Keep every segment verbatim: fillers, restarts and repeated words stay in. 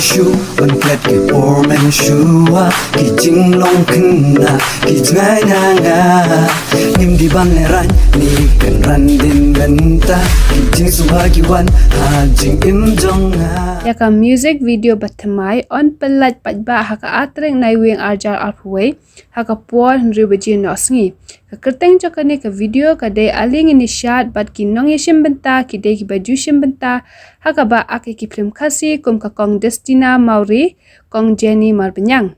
Shu ban klet ki por men shuwa, ki jinglong khynnah ki jngai na nga. Ngim dei ban lehraiñ, ni kan ran din mynta, ki jingsngewbha ki wan ha jingim jong nga. Ïa ka music video ba thymmai Yn Pyllait Paidbah ha ka ar tarik Naiwieng arhajar arphew wei, ha ka por hynriew baje noh sngi. Ka kyrteng jong kane ka video ka dei Ale Ngin Ïashad bad ki nongïashim bynta ki dei kiba ju shim bynta ha kaba ak ïa ki phlim Khasi kum ka Kong Destina Mawrie, Kong Jenny Marbaniang.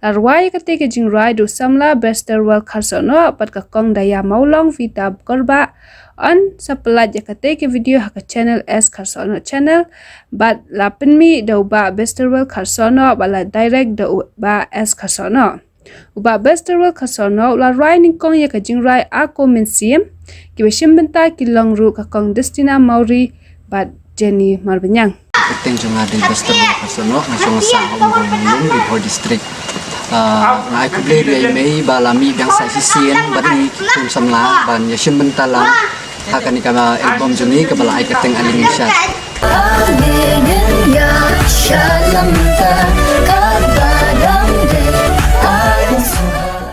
La rwai ïa katei ka jingrwai da u samla Besterwell Kharsohnoh bad ka Kong Daya Mawlong Vita Korbah. Yn sa pyllait ïa katei ka video ha ka channel S Kharsohnoh Channel bad la pynmih da u Bah Besterwell Kharsohnoh bad la direct da u Bah S Kharsohnoh. U Bah Besterwell Kharsohnoh u la rwai nyngkong ïa ka jingrwai Ako Mynsiem, kiba shim bynta ki long ruh ka Kong Destina Mawrie bad Jenny Marbaniang. Kyrteng jong nga dei Besterwell Kharsohnoh, nga shong sah ha Umroi Mawlong, Ri Bhoi District. Ah, nga ai khublei ïa i mei ba la mih biang sa shisien bad ngi ki khun samla ban ïashim bynta lang ha kane ka album jong ngi kaba la ai kyrteng Ale Ngin Ïashad.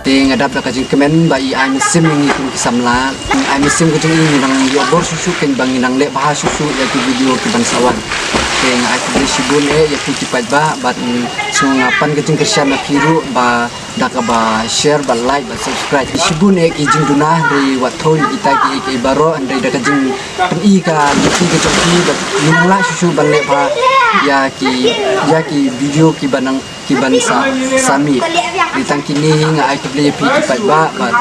Te nga dap da ka jingkmen ba i ai mynsiem ïa ngi kum ki samla. Ai mynsiem ka jong i ngi nang ïoh bor shuh shuh, kynba ngi nang leh bha shuh shuh ïa ki video kiban sa wan. Te nga ai khublei shibun eh ïa phi ki paidbah bad, mm, sngewbha ngan pan ka jingkyrshan na phi ruh ba da kaba share, ba like, ba subscribe. Shibun eh ki jingduna, hynrei wat thoi kita ki, ki baroh, hynrei da ka jingpyni ka lynti ka jong ki, ba ngin lah shuh shuh ban leh bha ïa ki, ïa ki video kiban nang, kiban sa, sa mih. Te tang kine hi nga ai khublei ïa phi ki paidbah, bad,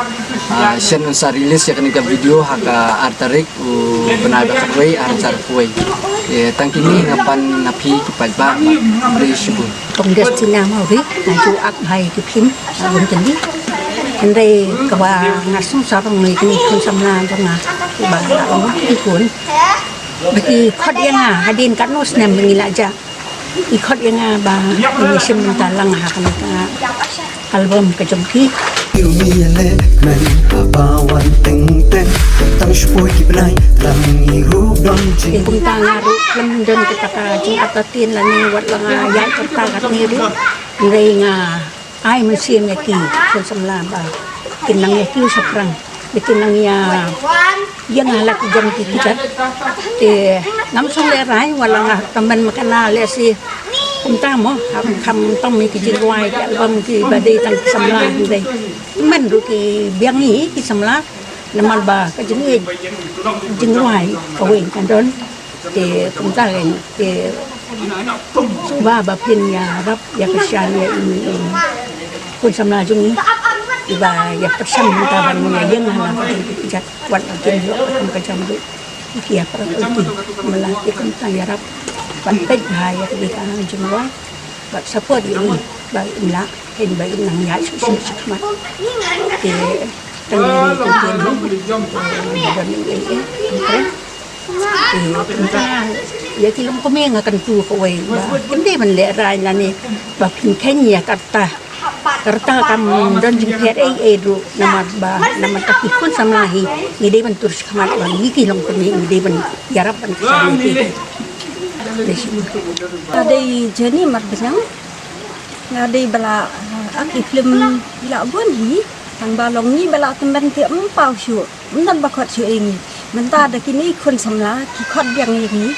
ah, shen yn sa release ïa kane ka video ha ka ar tarik u bnai ba khatwei, arhajar khatwei. Te tang kine hi nga pan na phi ki paidbah, bad khublei shibun. Kong Destina Mawrie, nga ju ak bha ïa ki phlim, ah, bun tylli. Hynrei kaba nga sngewsarong ïa kine ki khun samla jong nga, kiba la long ki khun, ba ki khot ïa nga hadien katno snem ba ngi la jah. Ki khot ïa nga ba ngin ïashim bynta lang ha kane ka album ka jong ki. Ïa ngi ïa leh kmen haba wan teng teng, tang shu poi ki bnai, tang ngi ruh don jing. Te kumta nga ruh khlem don kata ka jingartatien lane wat la nga ïaid kata katne ruh. Hynrei nga ai mynsiem ïa ki khun samla ba kin nang ïa kiew shaphrang, ba kin nang ïa ïeng ha la ki jong ki kjat. Te ngam shym lehrain, wat la nga tymmen ma kane lehse kumta mo, ha kham tam ïa ki jingrwai ki album kiba dei tang ki samla hynrei tymmen ruh ki biang ïa ki samla. Namar ba ka jingïeit jingrwai kawei ka don. Te kumta kein, te sngewbha ba phin ïarap ïakyrshan ïa i, i khun samla jong ngi, iba ïapyrshang mynta ban ïa ïeng ha la ka jong ki kjat, wat la kin ïoh ka kam ka jam ruh, ki ïapyrshang ïa ki. Mala te kumta ïarap ban peit bha ïa ka jingrwai bad support ïa i ba in lah, kein ba in nang ïaid shuh shuh shakhmat. Te tang ïa kane ka ktien hi, eh, ba don ei ei, eh, eh. Te kumta ïa ki longkmie nga kyntu kawei ba kim dei ban lehrain lane ba phin kheiñ ïa kata. Kata kam don jingpher ei ei ruh, namar ba, namar ka ki khun samla hi ngi dei ban tur shakhmat, ba ngi ki longkmie ngi dei ban ïarap ban kyrshan ïa ki. Nga dei Jenny Marbaniang. Nga dei ba la, ah, ak ïa ki phlim, ngi la bun hi. Tang ba long ngi ba la tymmen te ym paw shuh, ym don ba khot shuh ïa ngi. Mynta da kine khun samla ki khot biang ïa ngi,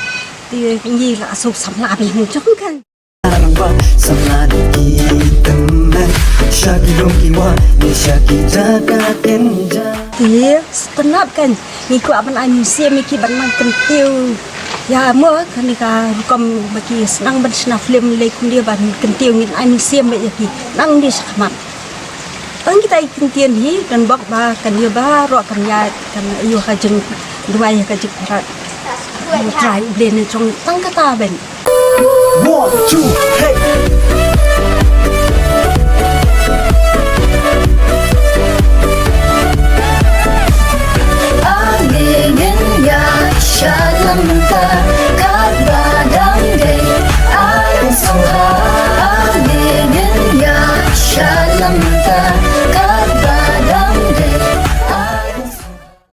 te ngi la shu samla biang jong ka. Rangbah samla da ki tymmen, sha ki lum ki wah ne sha ki jaka kynja. Te sngewtynnat kan, ngi kwah ban ai mynsiem ïa ki ban nang kyntiew. Ïa mo kane ka rukom ba ki sdang ban shna phlim lei kumne ban kyntiew, ngin ai mynsiem ïa ki nang ne shakhmat. Tang kita ki ktien hi, don bok ba kan ïa baroh kan ïa, kan ïa ka jingduwai, ka jingkyrpad. Trai U Blei ne jong tang kata ban. One, two, hey. Ani ngin ïa sha lam ka, kat ba dang